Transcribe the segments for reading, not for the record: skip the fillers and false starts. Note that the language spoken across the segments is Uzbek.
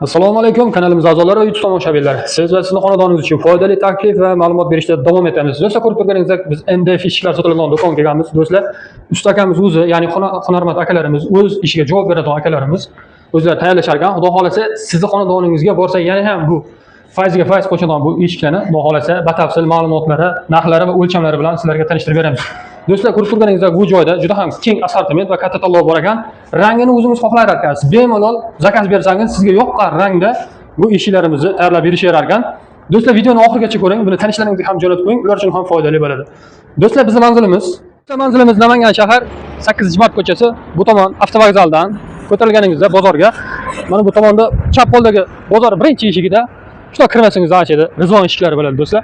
Assalomu alaykum kanalimiz a'zolari va YouTube tomoshabinlari. Siz va sizni xonadoningiz uchun foydali taklif va ma'lumot berishda davom etamiz. Do'stlar, ko'rib turganingizdek, biz MDF eshiklar sotiladigan do'konga kelganmiz. Do'stlar, usta akamiz o'zi, ya'ni hunarmand akalarimiz, o'z ishiga javob beradigan akalarimiz o'zlari tayyorlashar ekan. Xudo xolasa, sizni xonadoningizga borsa yana ham bu fayzga fayz qo'shadigan bu eshiklarni Xudo xolasa batafsil ma'lumotlari, narxlari va o'lchamlari bilan sizlarga tanishtirib beramiz. Do'stlar, ko'rib turganingizdek, bu joyda juda ham keng assortiment va katta tanlov bor ekan. Rangini o'zingiz xohlar ekansiz. Bemalol заказ bersangiz, sizga yoqqan rangda bu eshiklarimizni tayyorlab berishaverar ekan. Do'stlar, videoni oxirigacha ko'ring, buni tanishlaringizga ham jo'natib qo'ying, ular uchun ham foydali bo'ladi. Do'stlar, bizning manzilimiz Namangan shahar 8-mart ko'chasi, bu tomon avtovokzaldan ko'tarilganingizda bozorga, mana bu tomonda chap qo'ldagi bozor birinchi eshigida shundoq kirmasangiz ochadi. Rizvon eshiklari bo'ladi, do'stlar.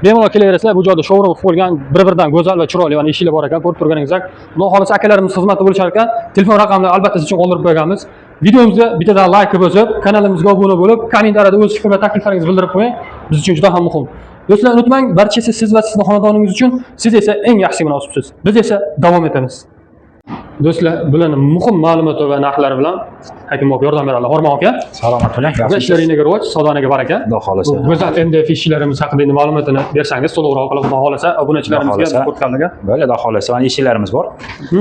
Bemalol kelaverasizlar. Bu joyda showroom qilib qo'yilgan, bir-biridan go'zal va chiroyli mana eshiklar bor ekan, ko'rib turganingizdek. Xudo xolasa akalarimiz xizmatda bo'lishar ekan. Telefon raqamini albatta siz uchun qoldirib qo'yganmiz. Videomizga bittadan like bosib, kanalimizga obuna bo'lib, kommentariyada o'z fikr va takliflaringizni bildirib qo'ying. Biz uchun juda ham muhim. Do'stlar, unutmang, barchasi siz va sizni xonadoningiz uchun, siz esa eng yaxshi munosibsiz. Biz esa davom etamiz. Do'stlar, bularni muhim ma'lumot va narxlari bilan Hakim aka yordam beradi. Hormon aka, Salomat bo'ling. bugun ishlaringizga rivoj, savdoga baraka. Xudo xolasa. Bu go'zal MDF eshiklarimiz haqida endi ma'lumotini bersangiz to'liqroq qilib, Xudo xolasa obunachilarimizga, Xudo xolasa. ko'rganlarga. Bo'ladi, Xudo xolasa. Mana eshiklarimiz bor.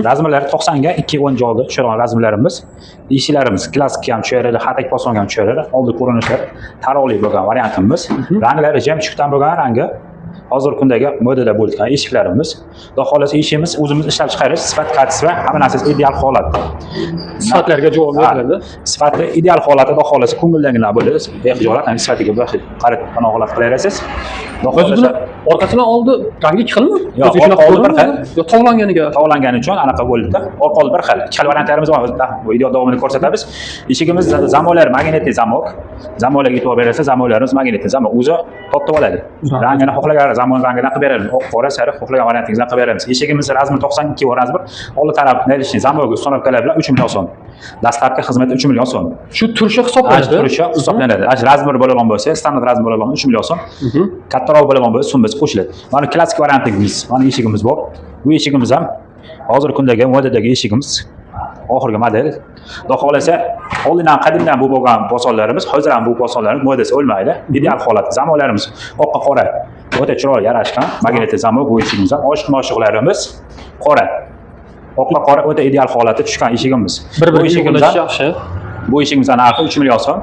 Размер lari 90 ga 2.10 joyga tushadigan размер larimiz. Eshiklarimiz klassik ham tushaveradi, xatak posonga ham tushaveradi. Oldi ko'rinishlari taroqli bo'lgan variantimiz. Ranglari жемчуг dan bo'lgan rangi. Hozirgi kundagi modada bo'lgan eshiklarimiz. Xudo xolasa eshigimiz o'zimiz ishlab chiqarish, sifat, качество, hamma narsasi ideal holatda. Sifatlarga javob beriladi. Sifati ideal holatda, Xudo xolasa ko'ngildagilar bo'ladi. Bexijolat, ya'ni sifatiga qarab qanoat qilaverasiz. Xudo O'zi buni xolasa orqasidan oldi rangi ikki xilmi? Yo'q, O'zi shunaqa oldi bir xil. ko'rinadi? Yo'q, tovlangani Tovlangani uchun anaqa bo'ldi. Orqa oldi bir xil. Ikki xil variantlarimiz bor. Video davomida ko'rsatamiz. Eshigimiz замок lar магнитный замок. Замок larga e'tibor bersa, замок larimiz магнитный замок. O'zi tortib oladi. Rangini xohlagan замок rangini qilib beramiz. Oq, qora, sariq xohlagan variantingizni qilib beramiz. Eshigimiz размер 92 va размер oldi taraf наличный замок установка lar bilan 3 million so'm. Доставка xizmati 3 million so'm. Shu turishi Ash hisoblanadi. turishi hisoblanadi. Ash размер bo'ladigan bo'lsa, standart размер bo'ladigan 3 million so'm. Kattaroq bo'ladigan bo'lsa, summasi qo'shiladi. Mana klassik variantimiz, mana eshigimiz bor. Bu eshigimiz ham hozirgi kundagi modadagi eshigimiz. Oxirgi model. Xudo xolasa, oldindan qadimdan bu bo'lgan posonlarimiz, hozir ham bu posonlarimiz modasi o'lmaydi. Ideal holat. Замок larimiz oqqa qora. O'ta chiroyli yarashgan. Магнитный замок bu eshigimiz ham. Oshiq moshiqlarimiz qora. Oqqa qora o'ta ideal holatda tushgan eshigimiz. Bir Bu biriga eshigimiz uyg'unlashish ham yaxshi. Bu eshigimiz narxi 3 million so'm.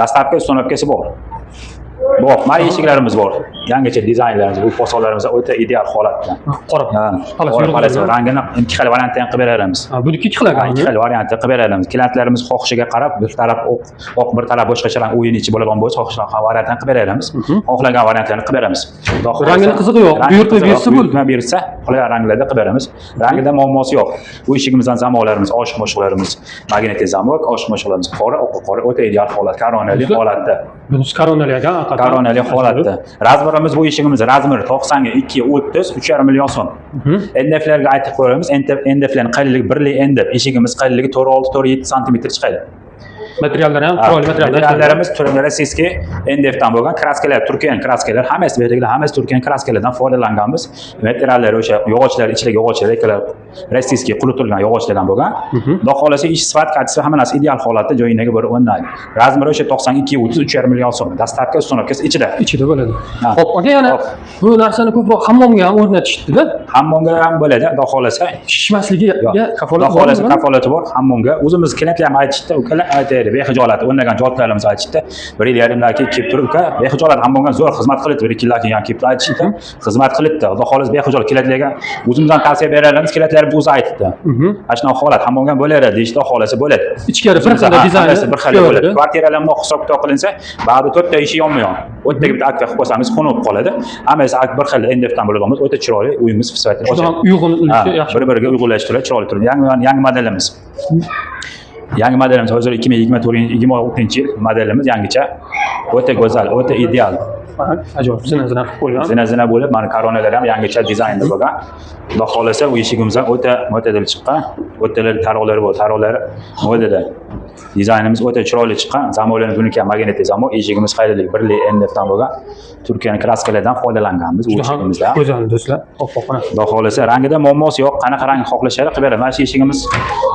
Доставка установка si bor. Bor, mana eshiklarimiz bor. Yangicha dizaynlarimiz, bu posonlarimiz o'ta ideal holatda. Qora. Ha, Xolos, qora yurg'izadi. Palasi rangini ikki xil variantda ham qilib beramiz. Ha, buniki ikki xil Ha, ekan. ikki xil variantda qilib beramiz. Klientlarimiz xohishiga qarab bir taraf oq, oq bir taraf boshqacha rang o'yin ichi bo'ladigan bo'lsa, xohishiga variantdan qilib beramiz. Xohlagan variantlarni qilib beramiz. Xudo xohlasa- Rangini qizig'i yo'q. Rangi Buyurtma qizig'i yo'q. bersa bo'ldi. Buyurtma bersa, xohlagan ranglarda qilib beramiz. Rangida muammosi yo'q. Bu eshigimizdan замок larimiz, oshiq moshiqlarimiz магнитный замок, oshiq moshiqlarimiz qora, oq qora o'ta ideal holat, koronali Do'stlar, holatda. Bunisi koronali ekan, haqiqatan. Koronali holatda. Размер imiz bu eshigimiz размер 90 ga 2 30 3,5 million so'm. NDFlarga aytib qo'yamiz, NDFlarning qalinligi birlik NDF, eshigimiz qalinligi 4.6 4.7 santimetr chiqadi. Materiallar ham chiroyli materiallar. Materiallarimiz российский NDFdan bo'lgan краска lar, Turkiyaning краска lar, hammasi bu yerdagilar hammasi Turkiyaning краска lardan foydalanganmiz. Materiallar o'sha yog'ochlar, ichidagi yog'ochlar, reykalar российский quritilgan yog'ochlardan bo'lgan. Xudo xolasa ish sifat, качество hamma narsa ideal holatda joyiniga bir o'rnaydi. Размер i o'sha 92 30 3,5 million so'm. Доставка установка si ichida. Ichida bo'ladi. Ha. Xo'p, aka, yana Xo'p. bu narsani ko'proq hammomga ham o'rnatishdi-da. Hammomga ham bo'ladi, Xudo xolasa. Shishmasligiga kafolat Xudo xolasa bormi? Kafolati bor hammomga. O'zimiz klientlar ham aytishdi, ukalar aytaydi, bexijolat o'rnagan jotlarimiz aytishdi. Bir yil yarimdan keyin kelib turib, uka, bexijolat hammomga zo'r xizmat qildi, bir ikki yildan keyin ham kelib turib aytishdi. Xizmat qilibdi. Xudo xolasa bexijolat klientlarga o'zimizdan tavsiya beramiz, klientlarimiz o'zi aytdi. Mana shunaqa holat hammomga bo'laveradi deyishdi, Xudo xolasa bo'ladi. Ichkari bir xilda Ha, dizayni hammasi bir xil bo'ladi. Kvartiralar bundoq hisob kitob qilinsa, ba'zi to'rtta eshik yonma-yon. O'rtaga bitta arka qilib qo'ysangiz xunuk qoladi. Hammasi bir xil NDFdan bo'ladi. O'ta chiroyli uyimiz sifatida Juda ham uyg'unligi yaxshi. Bir-biriga uyg'unlashtirib chiroyli turadi. Yangi modelimiz. Yangi modelimiz hozir 2024-26 yil modelimiz yangicha. O'ta go'zal, o'ta ideal. Ajoyib zina-zina qilib qo'ygan. Zina-zina bo'lib, mana koronalar ham yangicha dizaynda bo'lgan. Xudo xolasa, u eshigimiz ham o'ta mo'tadil chiqqan. O'talar taroqlari bor, taroqlari modada. Dizaynimiz o'ta chiroyli chiqqan. Zamoylarimiz buniki ham magnitli zamok. Eshigimiz qayralik birli NDFdan bo'lgan. Turkiyani kraskalardan foydalanganmiz bu Juda ham eshigimizda. go'zal do'stlar. Oppoq mana. Xudo xohlasa rangida muammosi yo'q. Qanaqa rang xohlashadi qilib beradi. Mana shu eshigimiz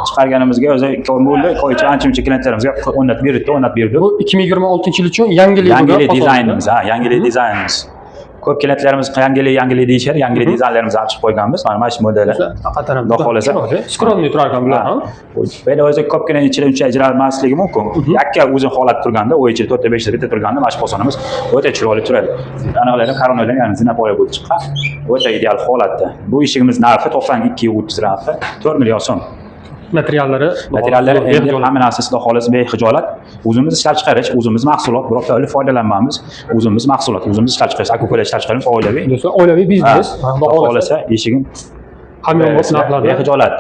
chiqarganimizga o'zi 2 oy bo'ldi. 2 oy ichida ancha-muncha klientlarimizga o'rnatib berdi, o'rnatib berdi. Bu 2026-yil uchun yangilik bo'lgan Yangilik fason. dizaynimiz, ha, yangilik dizaynimiz. Ko'p klientlarimiz yangilik, yangilik deyishadi, yangilik dizaynlarimizni olib chiqib qo'yganmiz. Mana shu modeli. Do'stlar, haqiqatan ham Xudo xohlasa. chiroyli. Скромный turar ekan bular ham. Böyle o'zi ko'pgina ichida uncha ajralmasligi mumkin. Yakka o'zi holat turganda, u ichida 4 ta 5 ta bitta turganda mana shu fasonimiz o'ta chiroyli turadi. Aniqlari koronalar, ya'ni zinapoya bo'lib chiqqan. O'ta ideal holatda. Bu eshigimiz narxi 92,30 narxi 4 million so'm. Materiallari Materiallari endi behijolat. hamma narsasi xudo xohlasa behijolat. O'zimiz ishlab chiqarish, o'zimiz mahsulot, birorta o'ylab foydalanmaymiz. O'zimiz mahsulot, o'zimiz ishlab chiqarish, aka-ukalar ishlab chiqaramiz oilaviy. Do'stlar, oilaviy biznes. Ha, Xudo Xudo xohlasa xohlasa eshigim hamyonbop narxlarda. behijolat.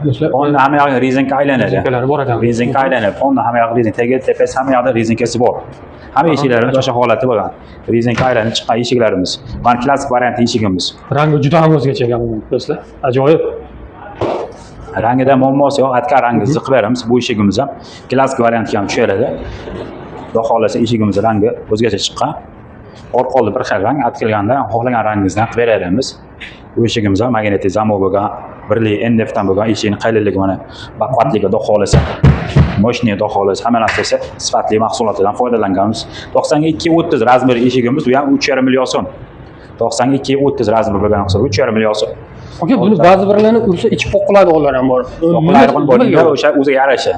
Do'stlar, Fonni hamma yog'i rezinka aylanadi. rezinkalari bor ekan. Rezinka aylanadi. Fonni hamma yog'i rezin, tagi tepasi hamma yoqda rezinkasi bor. Hamma eshiklarimiz o'sha holatda bo'lgan. Rezinka aylanib chiqqan eshiklarimiz. Mana klassik variant eshigimiz. Rangi juda ham o'zgacha ekan bu do'stlar. Ajoyib. Rangida muammosi yo'q, atka rangizni qilib beramiz. Bu eshigimiz ham klassik variantga ham tushadi. Xudo xohlasa eshigimiz rangi o'zgacha chiqqan. Orqa oldi bir xil rang, atkilganda xohlagan rangingizdan qilib beramiz. Bu eshigimiz ham magnitli zamok bo'lgan, birli NDFdan bo'lgan eshikning qalinligi mana baquvvatligi xudo xohlasa, мощный xudo xohlasa, hamma narsasi sifatli mahsulotlardan foydalanganmiz. 92,30 razmer eshigimiz, bu ham 3,5 million so'm. 92,30 razmer bo'lgan hisobga 3,5 million so'm. Aka, buni ba'zi birlarini ursa ichi poqiladiganlar ham bor. Yo'q, bor, Nimaga? o'sha o'ziga yarasha.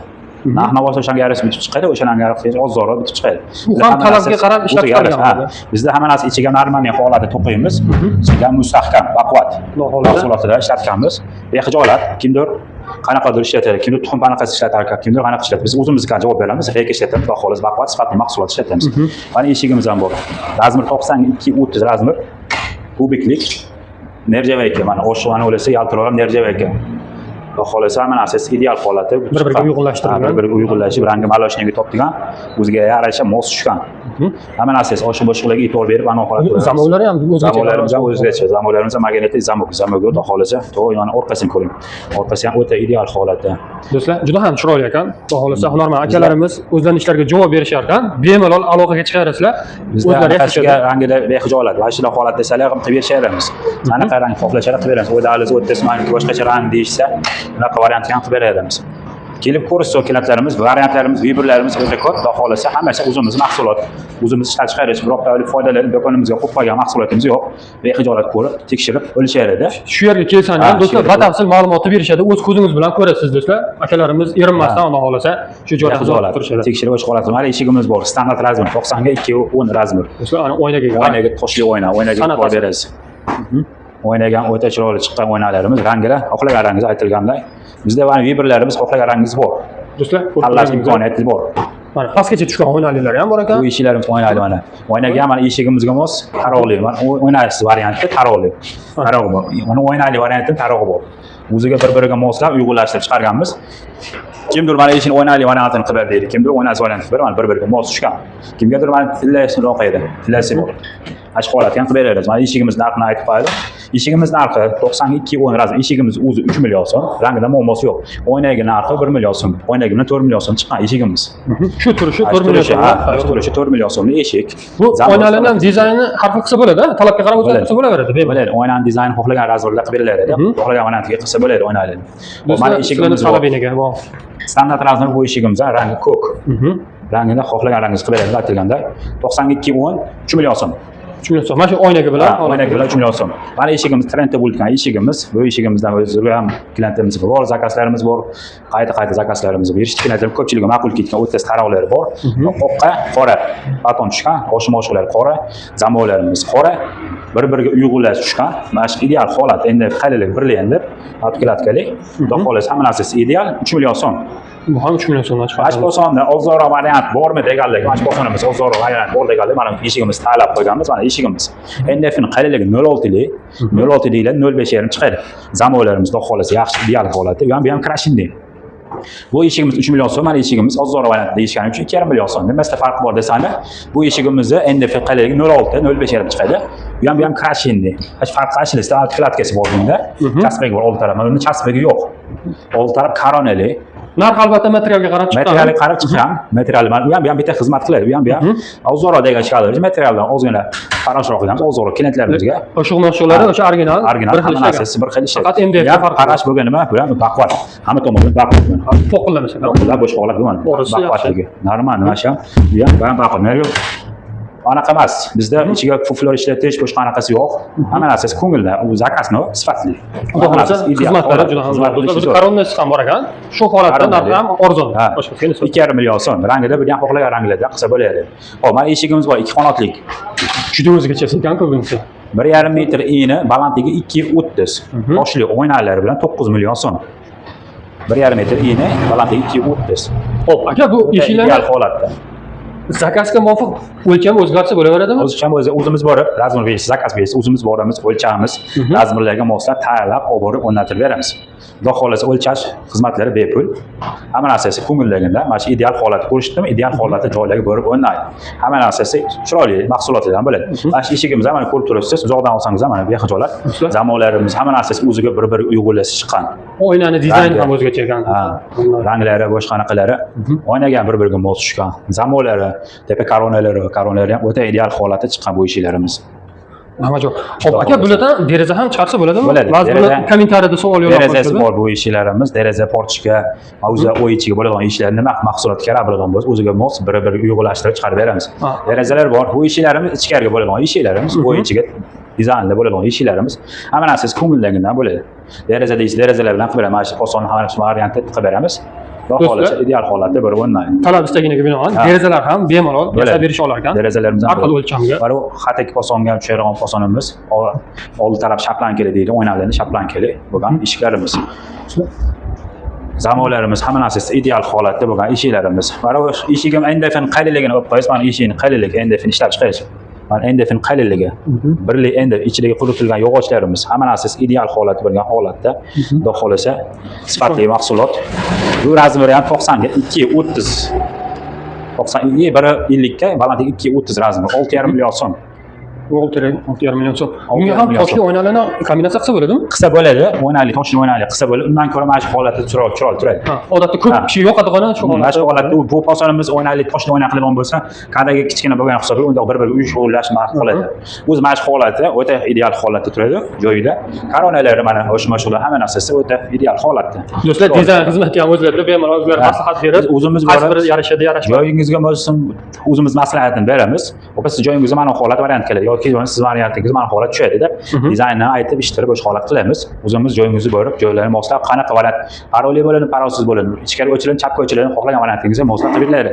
Narx navosi o'shanga yarasha bitib chiqadi, o'shanga yarasha ozroq bitib chiqadi. Bu Bizda ham hamma talabga narsasi qarab ishlab o'ziga yarasha, chiqarilgan ha. Bizda hamma narsa ichiga нормальный holati to'qiymiz. Ichiga mustahkam, baquvvat Xudo xohlasa. mahsulotlar ishlatganmiz. Behijolat, kimdir qanaqadir ishlatadi, kimdir tuxum qanaqasi ishlatar ekan, kimdir qanaqa ishlatadi. Biz o'zimizga javob beramiz, reyka ishlatamiz, xudo xohlasa baquvvat sifatli mahsulot ishlatamiz. Mana eshigimiz ham bor. Razmer 92,30 razmer. Kubiklik нержавейка, mana oshiqani o'ylasa yaltiroq ham нержавейка. Xudo xohlasa hamma narsasi ideal holatda. Bir-biriga uyg'unlashtirilgan. Ha, bir-biriga uyg'unlashib, rangi молочный ga topdigan, o'ziga yarasha mos tushgan. Hamma narsasi oshiq boshqalarga e'tibor berib, anaqa holat qo'yamiz. Zamoklari ham o'zgacha. Zamoklarimiz ham o'zgacha. Zamoklarimiz ham magnitli zamok. Zamok xudo xohlasa, to'g'ri, mana orqasini ko'ring. Orqasi ham o'ta ideal holatda. Do'stlar, juda ham chiroyli ekan. Xudo xohlasa hunarmand akalarimiz o'zlarining ishlariga javob berishar ekan. Bemalol aloqaga chiqaverasizlar. Bizda O'zlari anaqasiga yashashadi. rangida behijolat. Mana shunday holat desalar ham qilib berishaveramiz. Qanaqa rang xohlashalar qilib beramiz. O'yda o'tdasi maniki boshqacha rang deyishsa, unaqa variantga ham qilib beraveramiz. Kelib ko'rishsa klientlarimiz, variantlarimiz, выбор larimiz o'ta ko'p. Xudo xohlasa hammasi o'zimiz mahsulot, o'zimiz ishlab chiqarish, birorta foydalanib do'konimizga qo'yib qo'ygan mahsulotimiz yo'q. Behijolat ko'rib, tekshirib o'lishaveradi. Shu yerga kelsangiz ham Ha, do'stlar shu yerga batafsil ma'lumotni berishadi. O'z ko'zingiz bilan ko'rasiz do'stlar. Akalarimiz erinmasdan xudo xohlasa shu joyda xizmat Behijolat. turishadi. Tekshirib o'sha holat. Mana eshigimiz bor. Standart razmer 90 ga 2.10 razmer. Do'stlar, ana oynaga Oynaga toshli oyna, oynaga San'at e'tibor asari. berasiz. Oynaga ham o'ta chiroyli chiqqan oynalarimiz, rangilar xohlagan rangingiz aytilganday. Bizda mana выбор larimiz xohlagan rangingiz bor. Do'stlar, ko'rib Tanlash turganingizdek, imkoniyati bor. mana pastgacha tushgan oynalilar ham bor ekan. Bu eshiklarimiz oynali mana. Oynaga ham mana eshigimizga mos taroqli. Mana oynasiz varianti taroqli. Tarog'i bor. Uni oynali varianti tarog'i bor. O'ziga bir-biriga moslab uyg'unlashtirib chiqarganmiz. Kimdir mana eshikni oynali variantini qilib ber deydi, kimdir oynasiz variantini qilib ber, mana bir-biriga mos tushgan. Kimgadir mana tillashni edi, tillasi bor. Mana shu holatga ham qilib beramiz. Mana eshigimiz narxini aytib qo'yadi. Eshigimiz narxi 92,10 razm. Eshigimiz o'zi 3 million so'm, rangida muammosi yo'q. Oynagi narxi 1 million so'm, oynagi bilan 4 million so'm chiqqan eshigimiz. Shu turishi 4 million Turishi, so'm. ha, shu turishi 4 million so'mlik eshik. Bu Zamon oynalarning ham dizayni har xil qilsa bo'ladi, talabga qarab o'zgartirsa Bo'ladi. bo'laveradi. Bemalol. Bo'ladi. Oynani dizayni xohlagan razmerda qilib beriladi. Xohlagan variantiga qilsa bo'ladi oynani. Mana Do'stlar, sizlarning eshigimiz bor. talabingizga bor. Standart razmer bu eshigimiz rangi ko'k. Rangini xohlagan rangingiz qilib beradi aytilganda. 92,10 3 million so'm. 3 million so'm. Mana shu oynaga bilan Ha, oynaga bilan 3 million so'm. Mana eshigimiz trendda bo'lgan eshigimiz. Bu eshigimizdan o'zimizga ham klientimiz bor, zakazlarimiz bor. Qayta-qayta zakazlarimiz bor. Berishdi klientlar ko'pchiligi ma'qul ketgan o'ttiz taroqlari bor. Oqqa qora baton tushgan, oshim-oshiqlar qora, zamoylarimiz qora. Bir-biriga uyg'unlashib tushgan. Mana shu ideal holat. Endi qayerlik birli endi obklatkali. Xudo xohlasa hamma narsasi ideal 3 million so'm. Bu ham 3 million so'mdan Mana shu chiqadi. posonda ozroq variant bormi deganlik, mana shu posonimiz ozroq variant bor deganlik, mana eshigimiz tanlab qo'yganmiz, mana eshigimiz. NDF'ning qalinligi 0.6 lik, 0.6 deyiladi, 0.5 yarim chiqadi. Zamoylarimiz xudo xohlasa yaxshi ideal holatda, bu ham крашеный. Bu eshigimiz 3 million so'm, mana eshigimiz ozroq variant deyishgani uchun 2,5 million so'm. Nimasida farqi bor desanglar, bu eshigimizni NDF qalinligi 0.6, 0.5 yarim chiqadi. Bu ham крашеный. Hech farqi ashilsa, obklatkasi bor bunda. Chaspagi bor old taraf, mana buni chaspagi yo'q. Old taraf koronali. Narx albatta materialga qarab chiqqan. Materialga qarab chiqqan. Material mana u ham bu ham bitta xizmat qiladi. U ham bu ham ozroq degan chiqadi. Materialdan ozgina farroshroq qilamiz, ozroq klientlarimizga. Oshiq mashuqlari o'sha original, Original bir xil hamma ishlagan. narsasi bir xil ishlaydi. Faqat MDF Bu ham farqi bor. Qarash bo'lgan nima? Bu ham baquvvat. Hamma tomondan baquvvat. Po'qillamasa. Ular boshqa holat bo'lmadi. Orasi yaxshi. Baquvvatligi. Normal nima shu? Bu ham bu ham baquvvat. Nima anaqa emas. Bizda ichiga fuflor ishlatish boshqa anaqasi yo'q. Hamma narsasi ko'ngilda. U zakasni sifatli. Xudo xohlasa xizmatlari juda ham Xizmat zo'r. qilishi O'zi zo'r. koronasi ham bor ekan. Shu holatda Koronali. narxi ham arzon. Ha. Boshqasiga nisbatan. 2,5 million so'm. Rangida bir ham xohlagan ranglarda qilsa bo'ladi. Xo'p, mana eshigimiz bor, ikki qanotlik. Juda o'zgacha ekan-ku bunisi. 1,5 metr eni, balandligi 2,30. Toshli oynalar bilan 9 million so'm. 1,5 metr eni, balandligi 2,30. Xo'p, aka bu O'ta eshiklarni ideal holatda. zakazga muvofiq o'lchami o'zgarsa bo'laveradimi? O'zi o'zi o'zimiz borib, razmer berish, zakaz berish, o'zimiz boramiz, o'lchamiz, razmerlarga moslab tayyorlab olib borib o'rnatib beramiz. Xudo xohlasa o'lchash xizmatlari bepul. Hamma narsasi ko'ngildagida, mana shu ideal holat ko'rishdimi, ideal holatda joylarga borib o'rnaydi. Hamma narsasi chiroyli mahsulotlardan bo'ladi. Mana shu eshigimiz ham mana ko'rib turibsiz, uzoqdan olsangiz ham mana bu joylar, zamonlarimiz hamma narsasi o'ziga bir-biri uyg'unlashib chiqqan. Oynani dizayni Rangi. ham o'zgacha ekan. Ha, ranglari, boshqa anaqalari oynaga ham bir-biriga mos tushgan. Zamonlari, tepa koronalari, koronalari ham o'ta ideal holatda chiqqan bu eshiklarimiz. Hamma joy. Xo'p, aka bulardan deraza ham chiqarsa bo'ladimi? Bo'ladi. Ba'zi bular kommentariyada savol yo'llab Derazasi qo'yishadi. bor bu eshiklarimiz, deraza portichka, o'zi uy ichiga bo'ladigan eshiklar nima mahsulot kerak bo'ladigan bo'lsa, o'ziga mos bir-biriga uyg'unlashtirib chiqarib beramiz. Derazalar bor. Bu eshiklarimiz ichkariga bo'ladigan eshiklarimiz, uy ichiga dizaynda bo'ladigan eshiklarimiz. Hamma narsasi ko'ngildagidan bo'ladi. Deraza deysiz, derazalar bilan qilib beramiz. Mana shu oson hamma shu variantda qilib beramiz. Xudo xohlasa ideal holatda bir o'rnaydi. Talab istagiga binoan derazalar ham bemalol yasab berisha olar ekan. Derazalarimiz ham Har xil o'lchamga. Mana bu xatak posonga ham tushadigan posonimiz, oldi taraf shaplankali deydi, oynalarni shaplankali bo'lgan eshiklarimiz. Zamonlarimiz hamma narsasi ideal holatda bo'lgan eshiklarimiz. Mana bu eshigim NDF'ning qayliligini olib qo'yasiz, mana eshikning qayliligi, NDF'ni ishlab chiqarish. Mana NDF'ning qayliligi. Birlik NDF ichidagi quritilgan yog'ochlarimiz hamma narsasi ideal holatda bo'lgan holatda. Xudo xohlasa sifatli mahsulot. Bu razmeri ham 90 ga 2,30. 90 biri 50 ga, balandligi 2,30 razmeri, 6,5 million so'm. 6,5 million so'm. Olti Bunga yarim ham million toshli so'm. oynalarni kombinatsiya qilsa bo'ladimi? Qilsa bo'ladi, oynali, toshli oynali qilsa bo'ladi. Undan ko'ra mana shu holatda chiroyli chiroyli turadi. Ha, odatda ko'p Ha. kishi yoqadigani shu Mana shu holatda. holatda bu posonimiz oynali, toshli oyna qilgan bo'lsa, qadagi kichkina bo'lgan hisobiga undoq bir-biriga uyg'unlash qiladi. O'zi mana shu holatda o'ta ideal holatda turadi joyida. Koronalari mana o'sha mashg'ulot hamma narsasi o'ta ideal holatda. Do'stlar, dizayn xizmati ham o'zlarida bemalol o'zlari Ha. maslahat berib, Biz o'zimiz qaysi borib- biri yarashadi, yarashmaydi. Joyingizga bo'lsin o'zimiz maslahatini beramiz. Opa siz joyingizga mana holat variant keladi yoki siz variantingizga mana holat tushadi deb dizaynni aytib ishtirib o'sha holat qilamiz. O'zimiz joyingizni borib, joylarni moslab qanaqa variant paroli bo'ladi, parolsiz bo'ladi. Ichkari o'chiladi, chapga o'chiladi, xohlagan variantingizga moslab qilib beriladi.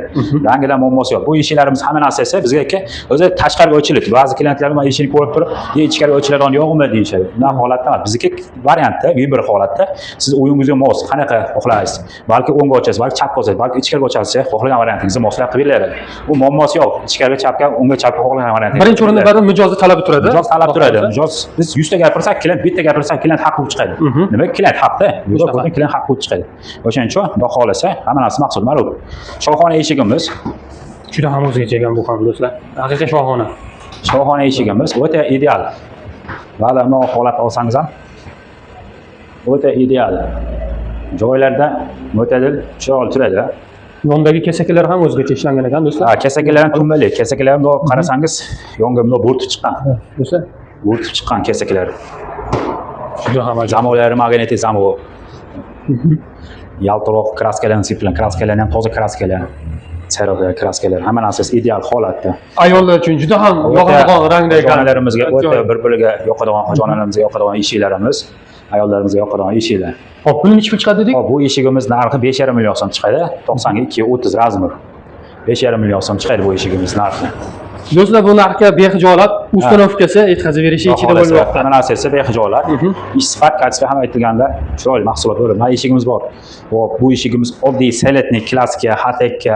Rangidan muammosi yo'q. Bu eshiklarimiz hamma narsasi bizga o'zi tashqariga ochiladi. Ba'zi klientlar mana eshikni ko'rib turib, "E, ichkariga ochiladigan yo'qmi?" deyishadi. Bunday holatda emas. Bizniki variantda, bir holatda siz o'yingizga mos qanaqa xohlaysiz. Balki o'ngga ochasiz, balki chapga ochasiz, balki ichkariga ochasiz, xohlagan variantingizni moslab qilib beriladi. Bu muammosi yo'q. Ichkariga chapga, o'ngga chapga xohlagan variantingizni. Birinchi o'rinda baribir mijozni talabi turadi. Mijoz talab turadi. Mijoz biz 100 ta gapirsak, klient bitta gapirsa, klient haq bo'lib chiqadi. Nima klient haqda? Shunaqa. Klient haq bo'lib chiqadi. O'shaning uchun xudo xohlasa hamma narsa maqsad ma'lum. Shohona eshigimiz, Juda ham o'zgacha ekan bu ham do'stlar. Haqiqiy shohona. shohona eshigimiz o'ta ideal. Ba'zan bundoq holat olsangiz ham o'ta ideal. Joylarda mo'tadil chiroyli turadi. Yondagi kesaklar ham o'zgacha ishlangan ekan do'stlar. Ha, kesaklar ham tumbali, kesaklar ham bundoq qarasangiz yonga bundoq bo'rtib chiqqan. Do'stlar, Bo'rtib chiqqan kesaklar. juda ham ajoyib. Zamonlari magnitli zamon. Yaltiroq kraskalarni sepilgan, kraskalarni ham toza kraskalar. Serok kraskalar, hamma narsasi ideal holatda. Ayollar uchun juda ham yoqadigan rangda ekan. Xonalarimizga o'ta Ajoyib. bir-biriga yoqadigan, xonalarimizga yoqadigan eshiklarimiz, ayollarimizga yoqadigan eshiklar. Xo'p, buni necha pul chiqadi dedik? Hop, bu eshigimiz narxi 5,5 million so'm chiqadi. 90 ga 2,30 razmer. 5,5 million so'm chiqadi bu eshigimiz narxi. Do'stlar, bu narxga behijolat ustanovkasi yetkazib berishi ichida bo'lmoqda. Hamma narsasi behijolat. Ish sifat, kачество hamma aytilganda chiroyli mahsulot bo'ladi. Mana eshigimiz bor. Hop, bu eshigimiz oddiy seletni klassika, xatekka,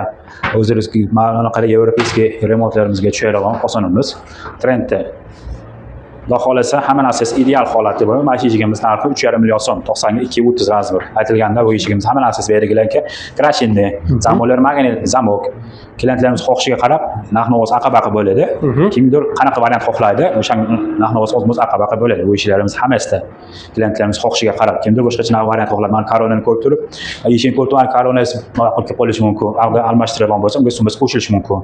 o'zimizga mana anaqa yevropeyskiy remontlarimizga tushadigan posonimiz. Trendda. Xudo xohlasa hamma narsasi ideal holatda bo'ladi. Mana shu eshigimiz narxi 3,5 million so'm, 90 ga 2,30 razmer. Aytilganda bu eshigimiz hamma narsasi belgilangan. Крашеный, zamoklar magnit zamok. Klientlarimiz xohishiga qarab narx-navosi aqa-baqa bo'ladi. Kimdir qanaqa variant xohlaydi, o'sha narx-navosi ozmoz aqa-baqa bo'ladi. Bu eshiklarimiz hammasida klientlarimiz xohishiga qarab kimdir boshqacha variant xohladi. Mana koronani ko'rib turib, eshikni ko'rib turib, koronasi ma'qul kelib qolishi mumkin. Ag'da almashtiradigan bo'lsa, unga summasi qo'shilishi mumkin.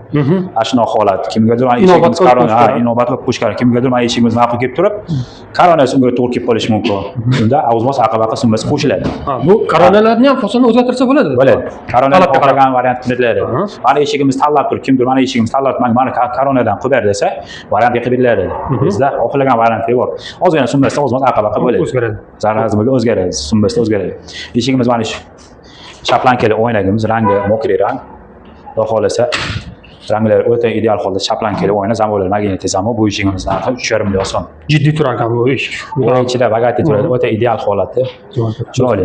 Ana shunaqa holat. Kimgadir mana Inobat eshigimiz qilib korona, ha, qo'shgan. Inobat qilib qo'shgan. Kimgadir mana eshigimiz ma'qul kelib turib, koronasi unga to'g'ri kelib qolishi mumkin. Unda ozmoz aqa-baqa summasi qo'shiladi. Ha, bu koronalarni ham fasonni o'zgartirsa bo'ladi. Bo'ladi. Korona Talabga qarab. Xohlagan variant beriladi. Mana eshigimiz tanlab turib, kimdir mana eshigimiz tanlab, mana koronadan qilib ber desa, variant qilib beriladi. Bizda xohlagan variant bor. Ozgina summasida ozmoz aqa-baqa bo'ladi. O'zgaradi. Zarazmiga o'zgaradi, summasida o'zgaradi. Eshigimiz mana shu shaplankali oynagimiz, rangi мокрый rang. Xudo xohlasa ranglari o'ta ideal holda shaplankali oyna, zamoklar magnitli zamok. Bu eshigimiz narxi 3,5 million so'm. Jiddiy turar ekan bu eshik. Bu ichida богатый turadi, o'ta ideal holatda. Chiroyli.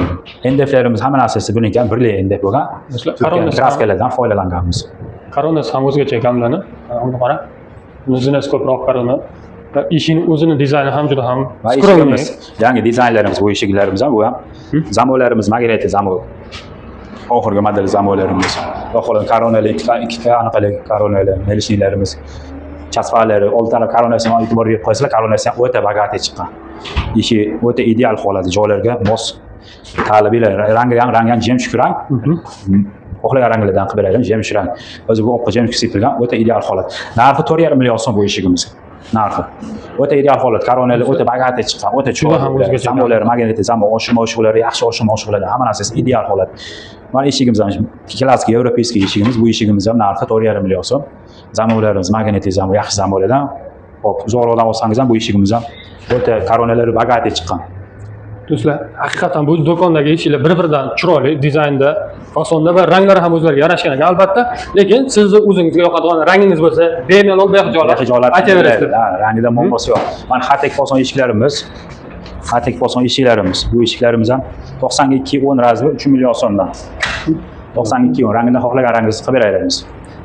MDFlarimiz hamma narsasi buniki ham birli MDF bo'lgan. Do'stlar, Turkiyaning koronasi ham, краска lardan foydalanganmiz. Koronasi ham o'zgacha ekan bularni. Uni qara. Zinasi ko'proq korona. Va eshikning o'zini dizayni ham juda ham Va скромный. eshigimiz, yangi dizaynlarimiz, bu eshiklarimiz ham, bu ham zamoklarimiz magnitli zamok. Oxirgi model zamoklarimiz. Va xolos koronali ikkita anaqali koronali наличник larimiz. Chasfalari, old taraf koronasini e'tibor berib qo'ysalar, koronasi ham o'ta богатый chiqqan. Eshik o'ta ideal holatda joylarga mos talablar. Rangi ham, rangi ham жемчуг rang. Xohlagan ranglardan qilib beradi, жемчуг rang. O'zi bu oqqa жемчуг sepilgan, o'ta ideal holat. Narxi 4,5 million so'm bu eshigimiz. Narxi. O'ta ideal holat, koronali o'ta богатый chiqqan, o'ta Juda ham chiroyli. O'zgacha. Zamoklari, magnitli zamok, oshima oshiqlari, yaxshi oshima oshiqlari, hamma narsasi ideal holat. Mana eshigimiz ham klassik европейский eshigimiz, bu eshigimiz ham narxi 4,5 million so'm. Zamoklarimiz magnitli zamok, yaxshi zamoklardan. Hop, uzoqroqdan olsangiz ham bu eshigimiz ham o'ta koronalari богатый chiqqan. Do'stlar, haqiqatan bu do'kondagi eshiklar bir-biridan chiroyli, dizaynda, fasonda va ranglari ham o'zlariga yarashgan ekan albatta. Lekin sizni o'zingizga yoqadigan rangingiz bo'lsa, bemalol bexijolat Bexijolat aytaverasiz. Ha, rangida muammosi yo'q. Mana xatek fason eshiklarimiz. Xatek fason eshiklarimiz. Bu eshiklarimiz ham 92 10 razmeri 3 million so'mdan. 92 10 rangini xohlagan rangingizni qilib beramiz.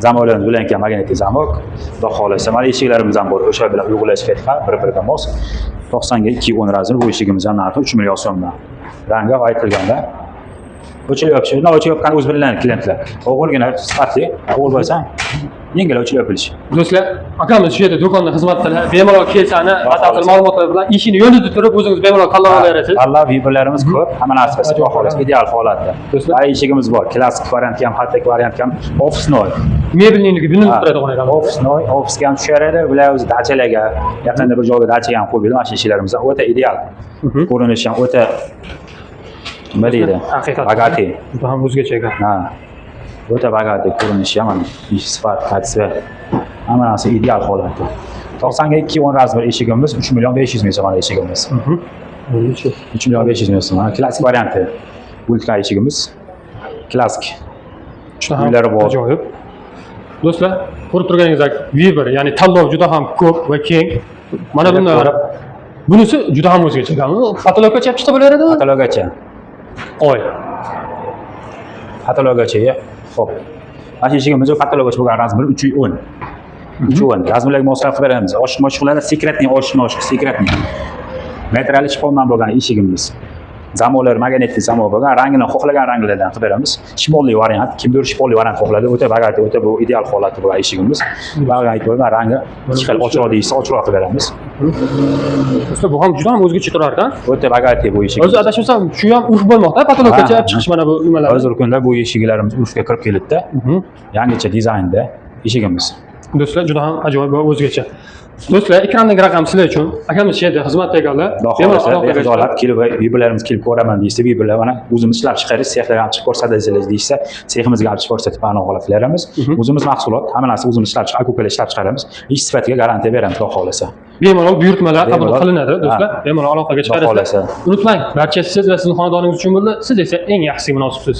Zamoklarimiz bilan ekan magnitli zamok. Xudo xohlasa mana eshiklarimiz ham bor. O'sha bilan uyg'unlashib ketgan, bir-biriga mos. 90 ga 2 10 razmeri bu eshigimiz ham narxi 3 million so'mdan. Rangi aytilganda o'chirib yopish, o'chirib yopgan o'zi bilinadi klientlar. O'g'ilgina sifatli, o'g'il bo'lsa yengil o'chirib yopilishi. Do'stlar, akamiz shu yerda do'konda xizmatdalar. Bemalol kelsani, batafsil ma'lumotlar bilan eshikni yonida turib o'zingiz bemalol tanlab olaverasiz. Tanlab выбор larimiz ko'p, hamma narsasi Ajoyib. Xolos ideal holatda. Do'stlar. Va eshigimiz bor, klassik variantga ham, xatek variantga ham, офисной. Mebelniki bilinib turadigan ekan. Офисной, ofisga ham tushaveradi, bular o'zi dachalarga, yaqinda bir joyga dachaga ham qo'yib berdim, mana shu eshiklarimiz ham o'ta ideal. Ko'rinishi ham o'ta nima deydi? Haqiqatdan. Богатый. Juda ham o'zgacha ekan. Ha. O'ta богатый ko'rinishi ham, mana ish sifat, качество hamma narsa ideal holatda. 90 ga 2 10 razmer eshigimiz 3 million 500 ming so'm mana eshigimiz. 3 million 500 ming so'm. Mana klassik varianti. Ultra eshigimiz. Klassik. Juda ham Uylari bor. ajoyib. Do'stlar, ko'rib turganingizdek, выбор, ya'ni tanlov juda ham ko'p va keng. Mana bundan Ko'rib. Bunisi juda ham o'zgacha ekan. Потолок gacha chiqsa bo'laveradimi? Потолок gacha. Oy. Потолок gacha. Xo'p. Mana shu eshigimiz потолок gacha bo'lgan razmeri 3 10. 3 10. Razmerlarga moslab qilib beramiz. Oshiq moshiqlari секретный, oshiq moshiq секретный. Metrali shpondan bo'lgan eshigimiz. Zamoklar magnitli zamok bo'lgan, rangini xohlagan ranglardan qilib beramiz. Shimoliy variant, kimdir shimoliy variant xohladi, o'ta богатый, o'ta bu ideal holati bo'lgan eshigimiz. Bag'an aytib bo'lgan rangi ikki xil ochiqroq deyishsa, ochiqroq qilib beramiz. Do'stlar, bu ham juda ham o'zgacha turar ekan. O'ta богатый bu eshigimiz. O'zi adashmasam, shu ham urf bo'lmoqda, потолок gacha Ha. chiqish mana bu nimalar. Hozirgi kunda bu eshiklarimiz urfga kirib kelibdi. Yangicha dizaynda eshigimiz. Do'stlar, juda ham ajoyib va o'zgacha. Do'stlar, ekrandagi raqam sizlar uchun. Akamiz shu yerda xizmatda ekanlar. Xudo Bemalol xohlasa, aloqaga bexijolat kelib выбор larimiz kelib ko'raman deyishsa, выбор lar mana o'zimiz ishlab chiqarish, sexlarga ham chiqib ko'rsatasiz deyishsa, seximizga olib chiqib ko'rsatib aniq holatlarimiz. O'zimiz mahsulot, hamma narsa o'zimiz ishlab chiqarib, aka ishlab chiqaramiz. Ish sifatiga garantiya beramiz, xudo xohlasa. Bemalol buyurtmalar qabul Bemalol. Qilinadi, do'stlar. Ha. Bemalol aloqaga Xudo chiqarasizlar. xohlasa. Unutmang, barchasi siz va sizning xonadoningiz uchun bo'ldi. Siz esa eng yaxshisiga munosibsiz.